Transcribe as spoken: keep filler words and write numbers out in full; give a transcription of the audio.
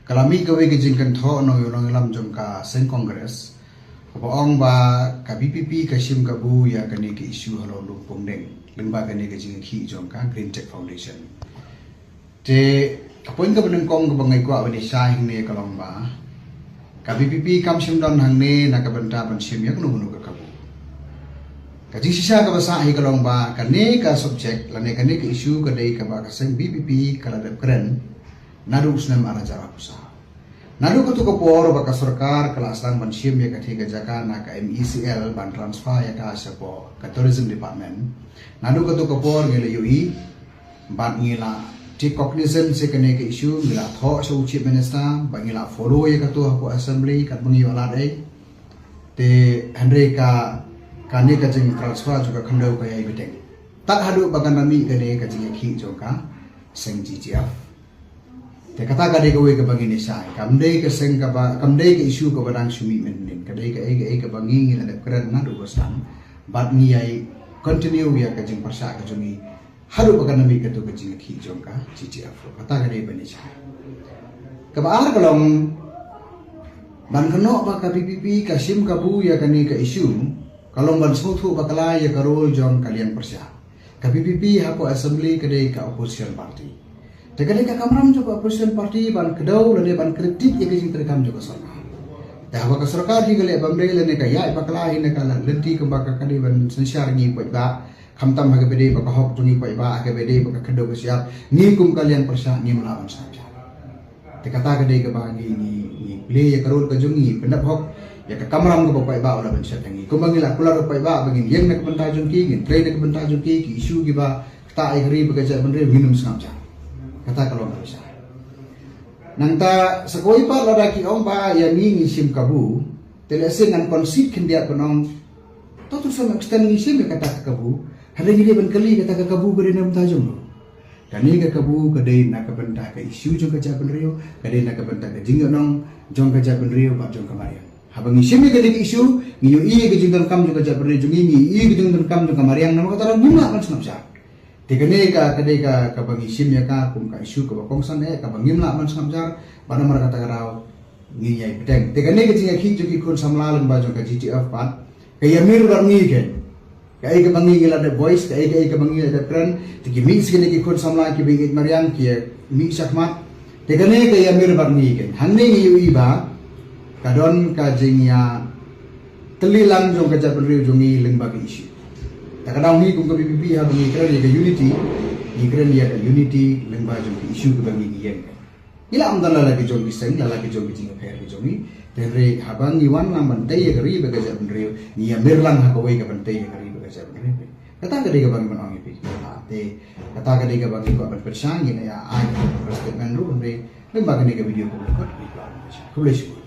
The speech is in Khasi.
Ka la mih kawei ka jingkynthoh nongïalam jong ka seng Congress, kaba ong ba ka VPP ka shim kabu ïa kane ka issue halor Lum Pumdeng lyngba kane ka jingïakhih jong ka Green Tech Foundation. Te ka point kaba nyngkong kaba nga kwah ban ïa shai hangne ka long ba ka VPP kam shym don hangne na ka bynta ban shim ïa kano kano ka kabu. Ka jingshisha kaba sah hi ka long ba kane ka subject lane kane ka issue ka dei kaba ka seng VPP ka la dep kren naduh u snem ar hajar arphew saw. Naduh katu ka por ba ka sorkar ka la sdang ban shim ïa katei ka jaka na ka MeECL ban transfer ïa ka shapoh ka Tourism Department. Naduh katu ka por ngi la ïohi bad ngi la take cognizance ïa kane ka issue, ngi la thoh sha u Chief Minister bad ngi la follow ïa katu hapoh Assembly katba ngi ïoh lad ei. Te hynrei ka, kane ka jingtransfer jong ka khyndew ka ïai bteng tad haduh ba kan da mih kane ka jingïakhih jong ka seng GTF. Te kata ka dei kawei kaba ngin ïa shai. Kam dei ka seng kaba, kam dei ka issue kaba dang shu mih mynhynnin. Ka dei kaei kaei kaba ngi, ngi la dep kren naduh ba sdang bad ngi ïai continue ïa ka jingpyrshah ka jong ngi haduh ba kan da mih katu ka jingïakhih jong ka GTF. Kata ka dei ban ïa shai. Kaba ar ka long ban kynnoh ba ka VPP ka shim kabu ïa kane ka issue ka long ban sngewthuh bakla ïa ka role jong ka liang pyrshah. Ka VPP hapoh Assembly ka dei ka opposition party. Te ka dei ka kamram jong ka opposition party ban kdew lane ban critic ïa ka jingtreikam jong ka sorkar. Te haba ka sorkar hi ka leh bymdei lane ka ïaid bakla hi na ka lynti kumba ka, ka dei ban synshar ngi paidbah, khamtam ha kaba dei ba ka hok jong ngi paidbah, ha kaba dei ba ka khyndew ka shyiap, ngi kum ka liang pyrshah ngim lah ban sngap jar. Te kata ka dei kaba ngi, ngi, ngi play ïa ka role ka jong ngi, pyndep hok ïa ka kamram kaba paidbah u la ban shet ha ngi. Kumba ngi la kular ïa u paidbah ba ngin ïeng na ka bynta jong ki, ngin trei na ka bynta jong ki, ki issue kiba ktah ïa ka ri bad ka jaitbynriew ngin ym sngap jar. Kata ka long kaba shai. Nangta sa kawei pat lada ki ong ba ïa ngi ngi shim kabu, te lehse ngan concede khyndiat ban ong, to, to some extent ngi shim ïa kata ka kabu. Hynrei ngi dei ban kylli kata ka kabu ka dei na bynta jong no. Kane ka kabu ka dei na ka bynta ka issue jong ka jaitbynriew, ka dei na ka bynta ka jingïohnong jong ka jaitbynriew bad jong ka mariang. Haba ngi shim ïa kane ka issue, ngi ïohi ïa ka jingdonkam jong ka jaitbynriew jong ngi, ngi ïohi ïa ka jingdonkam jong ka mariang, namar kata ruh ngim lah ban sngap jar. Te kane ka, ka dei ka, kaba ngi shim ïa ka kum ka issue kaba kongsan eh, kaba ngim lah ban sngap jar, bad namar kata ka daw ngin ïai bteng. Te kane ka jingïakhih jong ki khun samla lyngba jong ka GTF pat ka ïamir bad ngi keiñ. Kaei kaba ngi, ngi la dep voice, kaei, kaei kaba ngi la dep kren, te ki mih sha kine ki khun samla kiba ïeit mariang, ki ïa mih shakhmat. Te kane ka ïamir bad ngi keiñ. Hangne ngi ïohi ba ka don ka jingïatylli lang jong ka jaitbynriew jong ngi lyngba ka issue. Te ka daw ngi kum ka VPP haba ngi kren ïa ka unity, ngi kren ïa ka unity lyngba jong ka issue kaba ngi, ngi ïeng. Ngi lah ban don la la ki jong ki seng, la la ki jong ki jingïapher ki jong ngi. Te hynrei haba ngi wan lang ban tei ïa ka ri bad ka jaitbynriew, ngi ïamir lang ha kawei ka ban tei ïa ka ri bad ka jaitbynriew. Kata ka dei kaba ngi ban ong ïa phi. Te kata ka dei kaba ngi kwah ban pyrshang, ngi la ïa ai ka press statement ruh hynrei lyngba kane ka video kaba kut ngi kwah ban pyrshang. Khublei shibun.